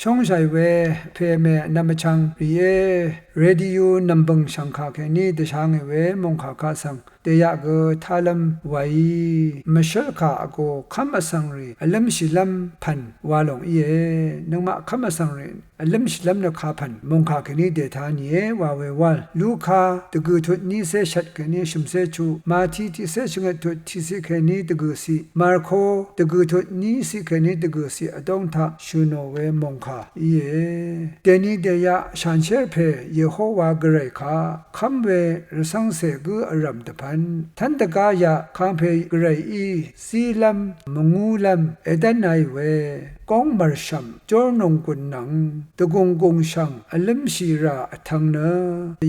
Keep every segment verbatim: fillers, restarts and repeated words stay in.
Tóng shàì we pè mè nvm vchvng rìé, radio nv̀mbø̀ng shv̀ngkà kèní dvsha ngì we mòngkà kaq svng dèyaq gø tálv́m wàí, mvshǿl kà vgò kv́m vsvng rì vlǿmshìlv́m pv̀n wa lòng íe. Nøngmaq kv́m vsvng rì vlǿmshìlv́m nø kapv̀n mòngkà kèní dèta nìe wa we wál. Luka dvgø̀ tut nícé shvt kèní shø̀mcé chuq, Mati tiqcé shvngøt tut tiqciq kèní dvgø̀ ciq, Marko dvgø̀ tut níciq kèní dvgø̀ ciq vdóng taq shø̀ nò we mòngkà íe. Dèni dèyaq shànshér pè Yehowa Gvray kaq kv́m we rvcv́ngcè gǿ vrv̀m dvpv̀n tv́n dvgá yaq kangpè Gvrayí zílv́m mvngúlv́m èdv́naì we góng mv̀rshv̀m jórnònggùn nvng dvgùng gùngshv̀ng vlǿmshì rà vtvng nø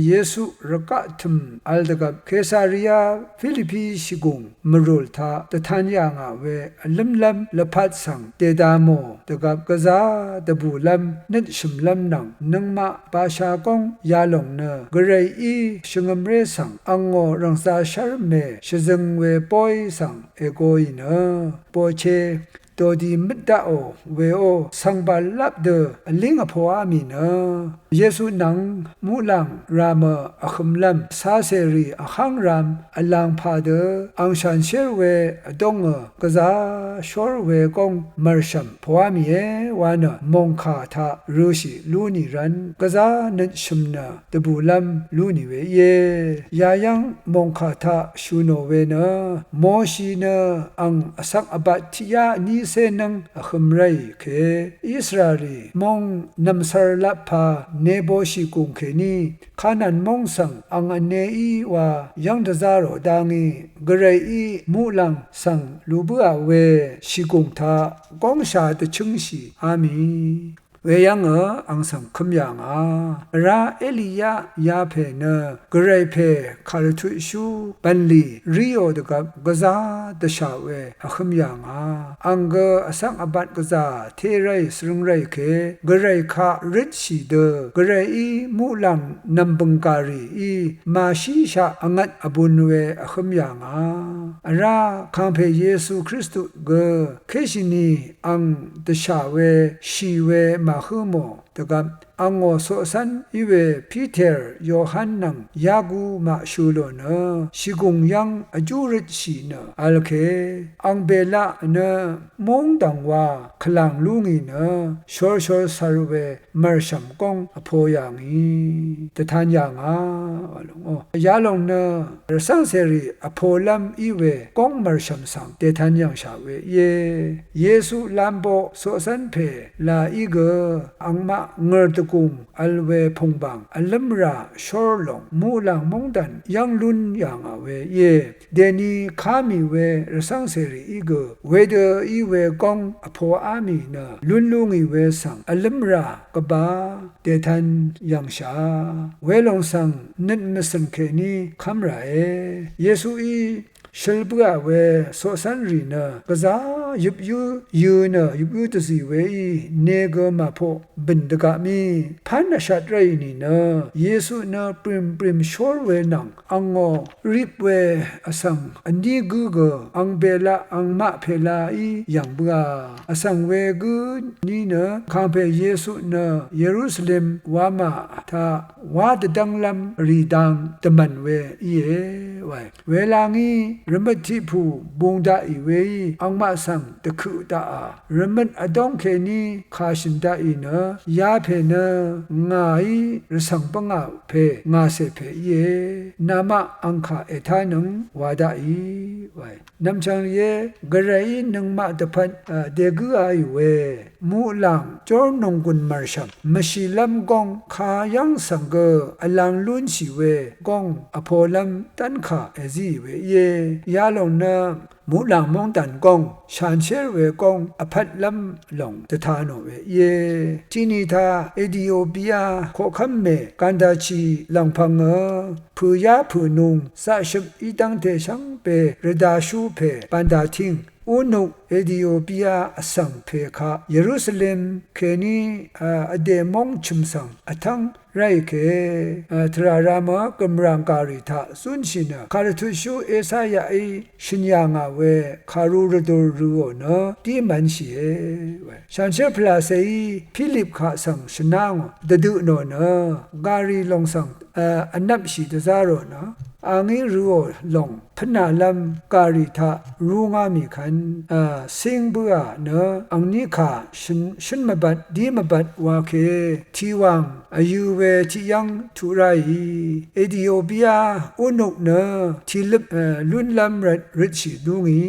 Yesu rvgaq tø̀m vl dvgvp Kesaria Filipi shìgùng mvrùl taq dvtan yà ngà we vlǿmlv́m lvpat svng dèda mò dvgvp gvzá dvbùlv́m nøtshø̀mlv́m nvng nøngmaq basha góng yalòng nø Gvrayí shvngø̀mré svng angò rv̀ngzā shv́r mè shvzøng we bóy svng ègoì nø bòche dòdi møt daqò weó svngbal lap dø vlíng vpoá mì nø Yesu nvng muqlàng ràmø vhømlv́m cacèrì vháng ram vlàngpà dø ang shànshér we vdóngø gvzá shór we góng mv̀rshv̀m poá mìe wa nø mòngkà taq rø̄shì lú nì rv̄n gvzá nøtshø̀m nø dvbùlv́m lú nì we íe. Yayv́ng mòngkà taq shø̀ nò we nø Moshi nø ang vsvk vbat tiqyá vnícé nǿng vhøm ráì ke Israelrì móng nv̀msvr lappa Nebo shìgùng kèní Kanan móng svng ang vneí wa yv́ng dvzá rò dá ngí Gvrayí muqlàng svng lú bǿà we shìgùng taq góngsha dvchǿngshìá mì. Weyv́ngø ang svng kǿm yà ngà. Vrá Eliya yapè nø Gvray pè kàrvtutshú bv̀nlì ríò dvgvp gvzá dvshà we vhøm yà ngà. Ang gø vsvk vbat gvzà té ráì svrøng ráì ke Gvray kaq røtshì dø Gvrayí muqlàng nv̀mbø̀ng gàrìí màshíshaq vngvt vbun we vhøm yà ngà. Vrá kàngpè Yesu Kristu gø késhìni ang dvshà we shì we màhǿ mò dvgvp angò coqcv́n í we Piter, Yohan nvng Yaku maq shø̀ lò nø shìgùng yv́ng vjú røtshì nø vl ke ang bèlaq nø móngdv̀ng wa kvlàng lú ngì nø shorshor cvr we mv̀rshv̀m góng vpo yà ngì dvtan yà ngà. Yalòng nø rvcv́ngcèrì vpolv́m í we góng mv̀rshv̀m svng dètan yv̀ngshà we íe. Yesu lamboq coqcv́n pè làí gø angmaq ngø̀r dvgùng vl we pùngbàng vlǿmrà shór lòng muqlàng móngdàn yv́ng lún yà ngà we íe. Dèni ká mì we rvcv́ngcèrìí gø wedø í we góng vpoá mì nø lún lú ngì we svng vlǿmrà gvbā dètan yv̀ngshà. Welòng svng nøt mvcø̀n kèní kv́m ràe. Yesuí shøl bǿà we coqcv́nrì nø gvzá yøpyǿ yø̄ nø yøpyǿ dvzì weí ne gø màpoq bø̀n dvgaq mí pán vshat ráì nìnø Yesu nø prim prim shór we nvng angò rip we vsvng vní gǿ gø ang bèlaq angmaq pèlaí yv̀ng bǿà. Vsvng we gǿ ní nø kàngpè Yesu nø Yerusalem wamà taq wá dvdv́nglv́m rì dang dvmv̀n we íe wae. Wela ngí rvmøt tiqpù bung daqì weí angmaq svng dvkøq daqà. Rvmøt vdóng kèní kà shø̀n daqì nø yapè nø ngàí rvcv̀ng bv́ngà pè ngàcè pè íe. Namaq angkà ètánøng wa daqì wae. Nv̀mchv̀ng rìé, Gvrayí nøngmaq dvpvt dègǿaì we muqlàng jórnònggùn mv̀rshv̀m mvshìlv́m góng kayv́ng svng gø vlang lúnshì we góng vpolv́m dv́nkà èzíì we íe. Yalòng nø muqlàng móngdàn góng shanshér we góng vpvtlv́m lòng dvta nò we íe. Tiqni taq Etiopia koqkv́m mè Kandachi lv̀ngpv̀ngø pø̀yá pø̀nung zaqshøp í dv́ngte shvngbe rvdashú pè Bandating Unuk Etiopia vsvng pè kaq Yerusalem kèní vdè móng chø̀m svng vtv́ng ráì kè tvrà ramø gø̀mràng gàrì taq zúnshì nø kàrvtutshú Esayaí shø̀n yà ngà we kàru rvdur røò nø dí mv̄nshìe. Shanshér pvlàcèí Pilip kaq svng shvná ngò dvdø nò nø gàrì lòng svng vnvpshì dvzá rò nø a ngí røò lòng pvnàlv́m gàrì taq rú ngá mì kvn, a, cíng bǿà nø angní kà shøn, shǿn mvbat dí mvbat wa ke tìwàng vyø̄ we tiqyv́ng tuq ráì. Etiopia unuk nø tìløp, a, lúnlv́m rvt røtshì lú ngì.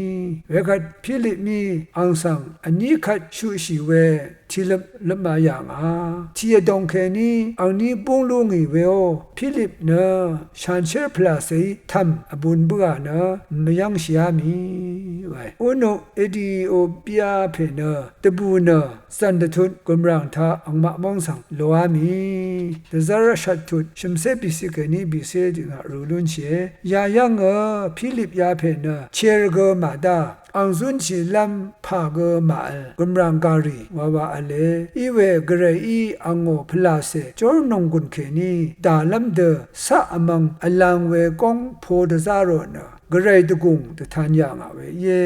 Wekvt Pilipmí ang svng vní kvt shuqshì we tìløp løpma yà ngà. Tì vdòng kèní angní búng lú ngì weó, Pilip nø shanshér pvlàcèí tv̀m vbun bǿà nø mvyv́ngshìá mì wae. Unuk Etiopia pè nø dvbù nø zv̀n dvtut gø̀mràng taq angmaq móng svng loá mì. Dvzv́r shvttut shø̀mcé bìciq kèní bìcé dø ngà rø lúnshìe. Yayv́ngø Pilip yapè nø cher gø màdá ang zúnshìlv́m pà gø màvl gø̀mràng gàrì wawa v̄le. Iwe Gvrayí angò pvlàcè jór nònggùn kèní dàlv́m dø caq vmvng vlang we góng po dvzá rò nø Gvray dvgùng dvtan yà ngà we íe.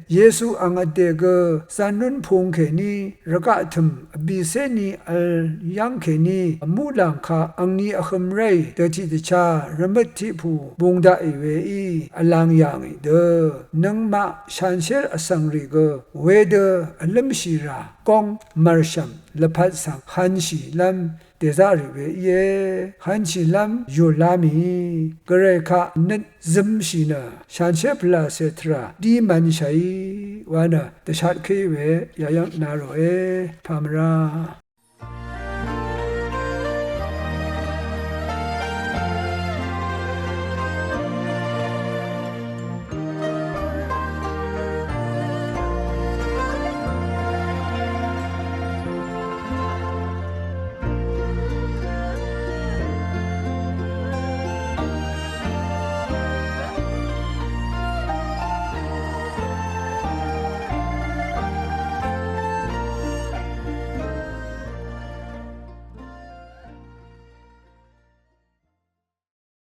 Yesu ang vdè gø zan nún pung kèní rvgaq tø̀m vbìcé ni vl yv́ng kèní muqlàng kaq angni vhøm ráì dø tiqdvchá rvmøt tiqpù bung daqì weí vlang yà ngì dø nøngmaq shanshér vsvng rì gø wedø vlǿmshì rà góng mv̀rshv̀m lvpat svng hv̄nshìlv́m dèzá rì we íe. Hv̄nshìlv́m yùlá mì Gvray kaq nøt zømshì nø shanshér pvlàcè tvrà dí mv̄nshàí wa nø dvshatkéí we yayv́ng na ròe. Pàmvrá